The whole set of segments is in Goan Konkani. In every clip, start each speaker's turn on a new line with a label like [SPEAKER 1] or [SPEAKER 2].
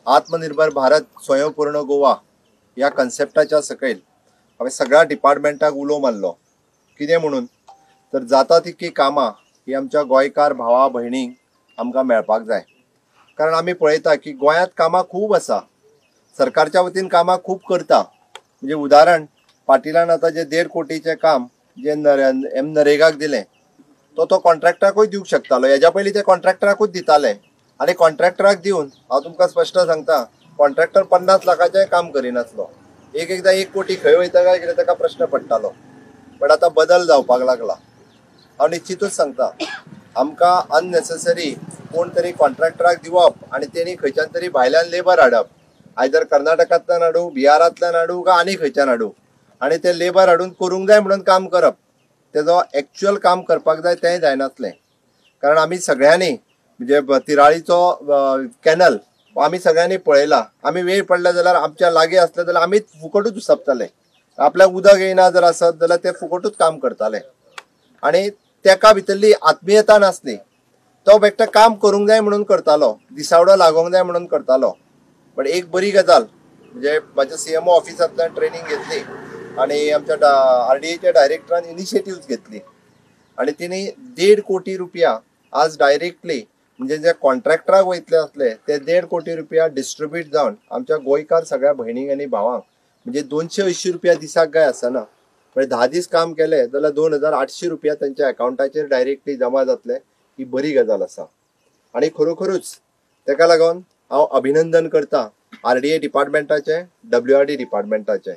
[SPEAKER 1] आत्मनिर्भर भारत स्वयंपूर्ण गोवा ह्या कन्सेप्टाच्या सकयल हांवें सगळ्या डिपार्टमेंटाक उलो मारलो. कितें म्हणून तर जाता तितकी कामां ही आमच्या गोंयकार भावा भयणींक आमकां मेळपाक जाय. कारण आमी पळयता की गोंयांत कामां खूब आसा, सरकारच्या वतीन कामां खूब करता. म्हणजे उदाहरण पाटिलान आतां जे 1.5 कोटीचें काम जे एम नरेगाक दिलें तो कॉन्ट्रॅक्टराकूय दिवंक शकतालो. हेज्या पयलीं ते कॉन्ट्रॅक्टराकूच दिताले आनी कॉन्ट्रॅक्टराक दिवन हांव तुमकां स्पश्ट सांगता, कॉन्ट्रॅक्टर 50 लाखाचें काम करिनासलो. एक एकदां 1 कोटी खंय वयता काय कितें ताका प्रश्न पडटालो. बट आतां बदल जावपाक लागला. हांव निश्चितूच सांगता, आमकां अननेसेसरी कोण तरी कॉन्ट्रॅक्टराक दिवप आनी तेणी खंयच्यान तरी भायल्यान लेबर हाडप, आयदर कर्नाटकांतल्यान हाडूं, बिहारांतल्यान हाडूं काय आनी खंयच्यान हाडूं, आनी ते लेबर हाडून करूंक जाय म्हणून काम करप, तेजो एक्चुअल काम करपाक जाय तेंय जायनासलें. कारण आमी सगळ्यांनी म्हणजे तिराळीचो कॅनल आमी सगळ्यांनी पळयला. आमी वेळ पडला जाल्यार आमच्या लागीं आसले जाल्यार आमी फुकटूच उसपताले. आपल्याक उदक येयना जर आसत जाल्यार ते फुकटूच काम करताले आनी तेका भितरली आत्मीयता नासली. तो बेश्टें काम करूंक जाय म्हणून करतालो, दिसावडो लागोंक जाय म्हणून करतालो. बट एक बरी गजाल म्हणजे म्हाज्या CMO ऑफिसांतल्यान ट्रेनींग घेतली आनी आमच्या RDAच्या डायरेक्टरान इनिशिएटिव्स घेतली आनी तिणी 1.5 कोटी रुपया आज डायरेक्टली म्हणजे जे कॉन्ट्रॅक्टराक वयतले आसले ते 1.5 कोटी रुपया डिस्ट्रिब्यूट जावन आमच्या गोंयकार सगळ्या भयणींक आनी भावांक म्हणजे 280 रुपया दिसाक काय आसना, म्हणजे 10 दीस काम केले जाल्यार 2800 रुपया तेंच्या अकावंटाचेर डायरेक्टली जमा जातले. ही बरी गजाल आसा आनी खरोखरूच तेका लागून हांव अभिनंदन करता RDA डिपार्टमेंटाचें, WRD डिपार्टमेंटाचें.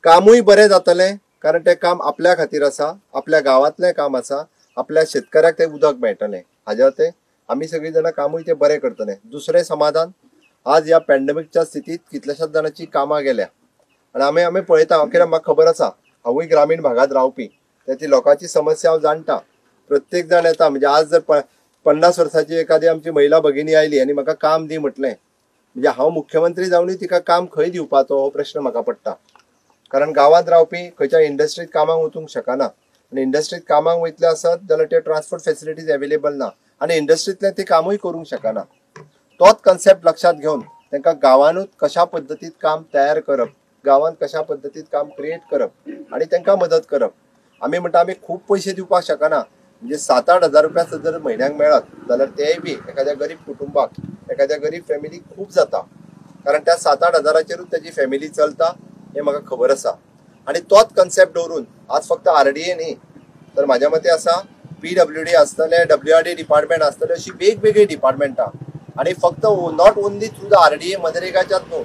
[SPEAKER 1] कामूय बरें जातलें कारण तें काम आपल्या खातीर आसा, आपल्या गांवांतलें काम आसा, आपल्या शेतकऱ्याक तें उदक मेळटलें. हाज्या ते आमी सगळीं जाणां कामूय तें बरें करतले. दुसरें समाधान, आज ह्या पॅन्डेमिकच्या स्थितींत कितल्याशाच जाणांची कामां गेल्या आनी आमी पळयता, कित्याक म्हाका खबर आसा, हांवूय ग्रामीण भागांत रावपी, त्या लोकांची समस्या हांव जाणटा. प्रत्येक जाण येता, म्हणजे आज जर 50 वर्साची एखादी आमची महिला भगिनी आयली आनी म्हाका काम दी म्हटलें, म्हणजे हांव मुख्यमंत्री जावनूय तिका काम खंय दिवपाचो हो प्रश्न म्हाका पडटा. कारण गांवांत रावपी खंयच्या इंडस्ट्रीत कामाक वचूंक शकना आनी इंडस्ट्रीत कामाक वयतले आसत जाल्यार ते ट्रान्सपोर्ट फेसिलिटीज अवेलेबल ना आनी इंडस्ट्रींतलें ते कामूय करूंक शकना. तोच कन्सेप्ट लक्षांत घेवन तांकां गांवानूच कशा पद्दतीन काम तयार करप, गांवांत कशा पद्दतीन काम क्रिएट करप आनी तांकां मदत करप. आमी म्हणटा आमी खूब पयशे दिवपाक शकना, म्हणजे 7-8 हजार रुपया जर म्हयन्याक मेळत जाल्यार तेय बी एखाद्या गरीब कुटुंबाक, एखाद्या गरीब फॅमिलीक खूब जाता. कारण त्या 7-8 हजाराचेरूच ताजी फॅमिली चलता हें म्हाका खबर आसा. आनी तोच कन्सेप्ट दवरून आज फक्त RDA न्ही तर म्हाज्या मते आसा PWD आसतलें, WRD department आसतलें, अशी वेगवेगळीं डिपार्टमेंटां आनी फक्त not only through the RDA मनरेगाच्याच न्हू,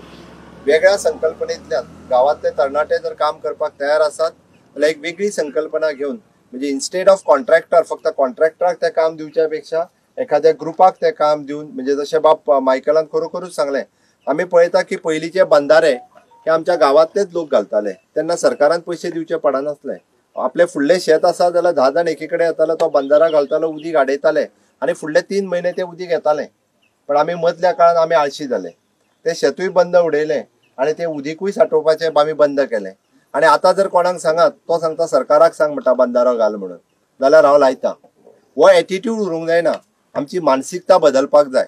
[SPEAKER 1] वेगळ्या संकल्पनेंतल्यान गांवांतले तरणाटे जर काम करपाक तयार आसात जाल्यार एक वेगळी संकल्पना घेवन म्हणजे इन्स्टेड ऑफ कॉन्ट्रॅक्टर, फक्त कॉन्ट्रॅक्टराक तें काम दिवच्या पेक्षा एखाद्या ग्रुपाक तें काम दिवन, म्हणजे जशें बाब मायकलान खरोखरूच सांगलें, आमी पळयता की पयलींचे बंधारे हे आमच्या गांवांतलेच लोक घालताले, तेन्ना सरकारान पयशे दिवचे पडनासले. आपले फुडलें शेत आसा जाल्यार 10 जाण एकी कडेन येताले, तो बंधारा घालतालो, उदीक आडयताले आनी फुडले 3 म्हयने ते उदीक येताले. पण आमी मदल्या काळान आमी आळशी जाले, ते शेतूय बंद उडयलें आनी ते उदीकूय साठोवपाचें आमी बंद केलें. आनी आतां जर कोणाक सांगात तो सांगता सरकाराक सांग म्हणटा बंधारो घाल म्हणून, जाल्यार हांव लायता. हो एटिट्यूड उरूंक जायना, आमची मानसिकता बदलपाक जाय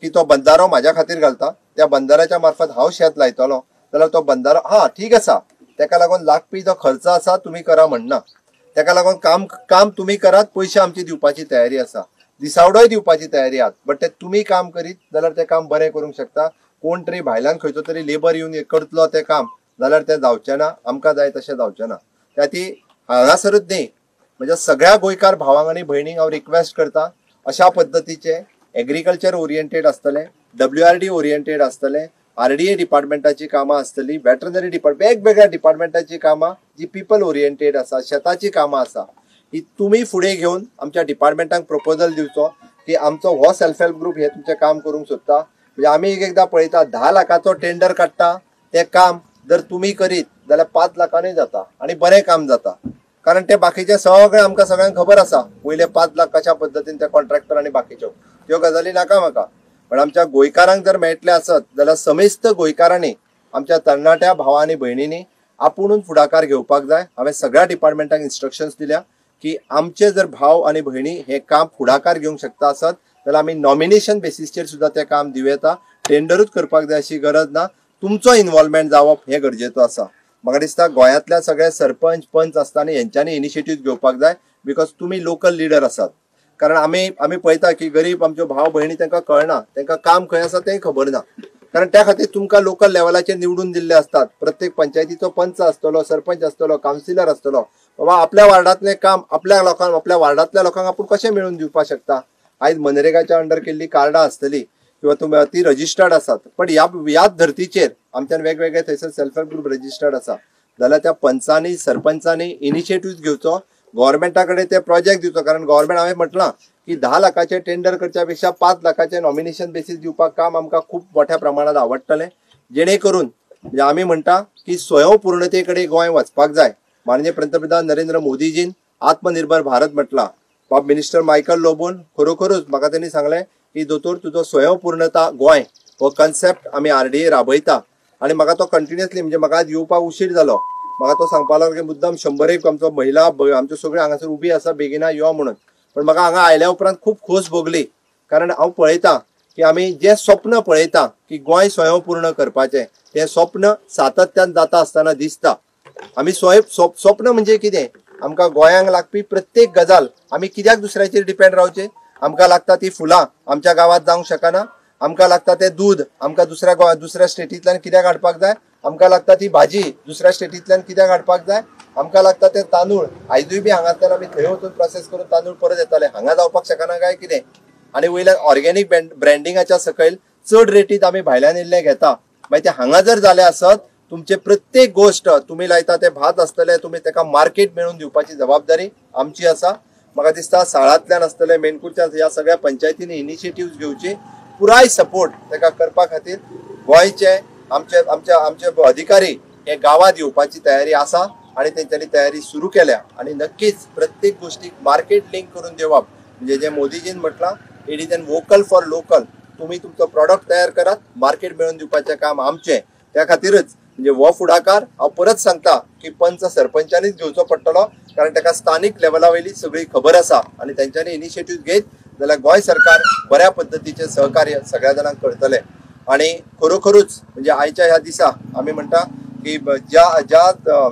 [SPEAKER 1] की तो बंधारो म्हाज्या खातीर घालता, त्या बंधाऱ्याच्या मार्फत हांव शेत लायतलो जाल्यार तो बंधारो हा ठीक आसा, तेका लागून लागपी जो खर्च आसा तुमी करा म्हणना, तेका लागून काम तुमी करात, पयशे आमची दिवपाची तयारी आसा, दिसावडोय दिवपाची तयारी आहात, बट ते तुमी काम करीत जाल्यार तें काम बरें करूंक शकता. कोण तरी भायल्यान खंयचो तरी लेबर येवन करतलो तें काम जाल्यार तें जावचें ना, आमकां जाय तशें जावचें ना. त्या ती हांगासरूच न्ही, म्हणजे सगळ्या गोंयकार भावांक आनी भयणींक हांव रिक्वेस्ट करता, अशा पद्दतीचे एग्रीकल्चर ओरिएंटेड आसतलें, WRD oriented आसतलें, RDA डिपार्टमेंटाची कामां आसतली, वेटरनरी डिपार्टमेंट, वेगवेगळ्या डिपार्टमेंटाची कामां जी पिपल ओरिएंटेड आसा, शेताची कामां आसा, ही तुमी फुडें घेवन आमच्या डिपार्टमेंटाक प्रपोजल दिवचो की आमचो हो सेल्फ हेल्प ग्रुप हे तुमचें काम करूंक सोदता. म्हणजे आमी एक एकदां पळयता 10 लाखाचो टेंडर काडटा, तें काम जर तुमी करीत जाल्यार 5 लाखांनी जाता आनी बरें काम जाता. कारण ते बाकीचे सगळें आमकां सगळ्यांक खबर आसा, वयले 5 लाख कशा पद्दतीन ते कॉन्ट्रॅक्टर आनी बाकीच्यो त्यो गजाली नाका म्हाका. पण आमच्या गोंयकारांक जर मेळटलें आसत जाल्यार समेस्त गोंयकारांनी, आमच्या तरणाट्या भावा आनी भयणींनी आपुणून फुडाकार घेवपाक जाय. हांवें सगळ्या डिपार्टमेंटाक इन्स्ट्रक्शन्स दिल्या की आमचे जर भाव आनी भयणी हे काम फुडाकार घेवंक शकता आसत जाल्यार आमी नॉमिनेशन बेसीसचेर सुद्दां तें काम दिवं येता. टेंडरूच करपाक जाय अशी गरज ना, तुमचो इन्वॉल्वमेंट जावप हें गरजेचो आसा. म्हाका दिसता गोंयांतल्या सगळे सरपंच पंच आसतना हेंच्यांनी इनिशिएटीव घेवपाक जाय, because तुमी लोकल लिडर आसात. कारण आमी पळयता की गरीब आमच्यो भाव भयणी तांकां कळना, तांकां काम खंय आसा तेंय खबर ना. कारण त्या खातीर तुमकां लोकल लेवलाचेर निवडून दिल्ले आसतात. प्रत्येक पंचायतीचो पंच आसतलो, सरपंच आसतलो, कावन्सिलर आसतलो. बाबा आपल्या वार्डांतलें काम आपल्या लोकांक, आपल्या वार्डांतल्या लोकांक आपूण कशें मेळून दिवपाक शकता. आयज मनरेगाच्या अंडर केल्ली कार्डां आसतली किंवा तुमी ती रजिस्टर्ड आसात, पण ह्याच धर्तीचेर आमच्यान वेगवेगळे थंयसर सेल्फ हेल्प ग्रुप रजिस्टर्ड आसा जाल्यार त्या पंचांनी सरपंचांनी इनिशिएटीव घेवचो, गव्हर्मेंटा कडेन ते प्रोजेक्ट दिवचो. कारण गव्हर्मेंट हांवें म्हटलां की 10 लाखाचे टेंडर करच्या पेक्षा 5 लाखाचे नॉमिनेशन बेसीस दिवपाक काम आमकां खूब मोठ्या प्रमाणात आवडटलें, जेणे करून म्हणजे आमी म्हणटा की स्वयंपूर्णते कडेन गोंय वचपाक जाय. माननीय पंतप्रधान नरेंद्र मोदीजीन आत्मनिर्भर भारत म्हटलां. बाब मिनिस्टर मायकल लोबोन खरोखरूच म्हाका तेणी सांगलें की दोतोर तुजो स्वयंपूर्णता गोंय हो कन्सेप्ट आमी RDA राबयता. आनी म्हाका तो कंटिन्युअसली म्हणजे म्हाका आज येवपाक उशीर जालो, म्हाका तो सांगपाक लागलो की मुद्दम 101 आमचो महिला आमच्यो सगळ्यो हांगासर उबी आसा बेगिना यो म्हणून. पण म्हाका हांगा आयल्या उपरांत खूब खोस भोगली, कारण हांव पळयता की आमी जें स्वप्न पळयता की गोंय स्वयंपूर्ण करपाचें, तें स्वप्न सातत्यान जाता आसतना दिसता. आमी स्वप्न म्हणजे कितें, आमकां गोंयांक लागपी प्रत्येक गजाल आमी कित्याक दुसऱ्याचेर डिपेंड रावचें. आमकां लागता ती फुलां आमच्या गांवांत जावंक शकना, आमकां लागता तें दूद आमकां दुसऱ्या स्टेटींतल्यान कित्याक हाडपाक जाय, आमकां लागता ती भाजी दुसऱ्या स्टेटींतल्यान कित्याक हाडपाक जाय, आमकां लागता ते तांदूळ आयजूय बी हांगांतल्यान आमी थंय वचून प्रोसेस करून तांदूळ परत येताले, हांगा जावपाक शकना काय कितें. आनी वयल्यान ऑर्गेनीक ब्रँडिंगाच्या सकयल चड रेटीत आमी भायल्यान इल्लें घेता, मागीर ते हांगा जर जालें आसत तुमचे प्रत्येक गोश्ट तुमी लायता ते भात आसतले, तुमी ताका मार्केट मेळून दिवपाची जबाबदारी आमची आसा. म्हाका दिसता साळांतल्यान आसतले, मेनकुडच्या ह्या सगळ्या पंचायतींनी इनिशिएटीव घेवची, पुराय सपोर्ट ताका करपा खातीर गोंयचे आमचे आमचे आमचे अधिकारी हे गांवांत येवपाची तयारी आसा आनी तेंच्यांनी तयारी सुरू केल्या. आनी नक्कीच प्रत्येक गोश्टीक मार्केट लिंक करून दिवप म्हणजे जे मोदीजीन म्हटलां it is an vocal for local, तुमी तुमचो प्रॉडक्ट तयार करात, मार्केट मेळोवन दिवपाचें काम आमचें. त्या खातीरच म्हणजे हो फुडाकार हांव परत सांगता की पंच सरपंचांनीच घेवचो पडटलो, कारण ताका स्थानीक लेवला वयली सगळी खबर आसा आनी तेंच्यांनी इनिशिएटीव घेत जाल्यार गोंय सरकार बऱ्या पद्दतीचें सहकार्य सगळ्या जाणांक करतलें. आनी खरोखरूच म्हणजे आयच्या ह्या दिसा आमी म्हणटा की ज्या ज्या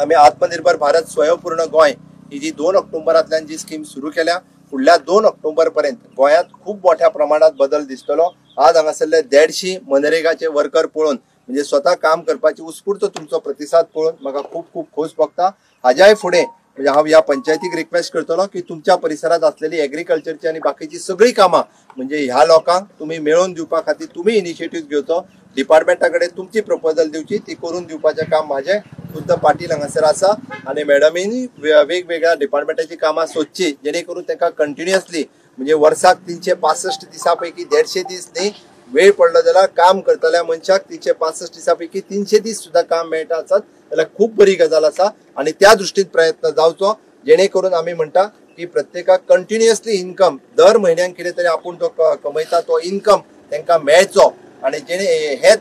[SPEAKER 1] आमी आत्मनिर्भर भारत स्वयंपूर्ण गोंय ही जी 2 ऑक्टोबरांतल्यान जी स्कीम सुरू केल्या, फुडल्या 2 ऑक्टोबर पर्यंत गोंयांत खूब मोठ्या प्रमाणात बदल दिसतलो. आज हांगासरले 150 मनरेगाचे वर्कर पळोवन म्हणजे स्वता काम करपाची उत्स्फूर्त तुमचो प्रतिसाद पळोवन म्हाका खूब खूब खोस भोगता. हाज्याय फुडें म्हणजे हांव ह्या पंचायतीक रिक्वेस्ट करतलो की तुमच्या परिसरांत आसलेली एग्रीकल्चरची आनी बाकीची सगळीं कामां म्हणजे ह्या लोकांक तुमी मेळोवन दिवपा खातीर तुमी इनिशिएटीव घेवचो, डिपार्टमेंटा कडेन तुमची प्रपोजल दिवची, ती करून दिवपाचें काम म्हाजें खुद्द पाटील हांगासर आसा. आनी मॅडमीनी वेगवेगळ्या डिपार्टमेंटाची कामां सोदची जेणे करून तांकां कंटिन्युअसली म्हणजे वर्साक 365 दिसां पैकी 150 दीस न्ही, वेळ पडलो जाल्यार काम करतल्या मनशाक 365 दिसां पैकी 300 दीस सुद्दां काम मेळटा आसत जाल्यार खूब बरी गजाल आसा. आनी त्या दृश्टीन प्रयत्न जावचो जेणे करून आमी म्हणटा की प्रत्येकाक कंटिन्युअसली इन्कम दर म्हयन्याक कितें तरी आपूण तो कमयता तो इन्कम तांकां मेळचो आनी जेणे हें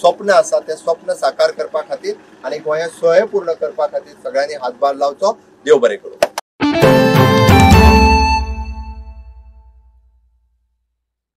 [SPEAKER 1] स्वप्न आसा तें स्वप्न साकार करपा खातीर आनी गोंयांत स्वयंपूर्ण करपा खातीर सगळ्यांनी हातभार लावचो. देव बरें करूं.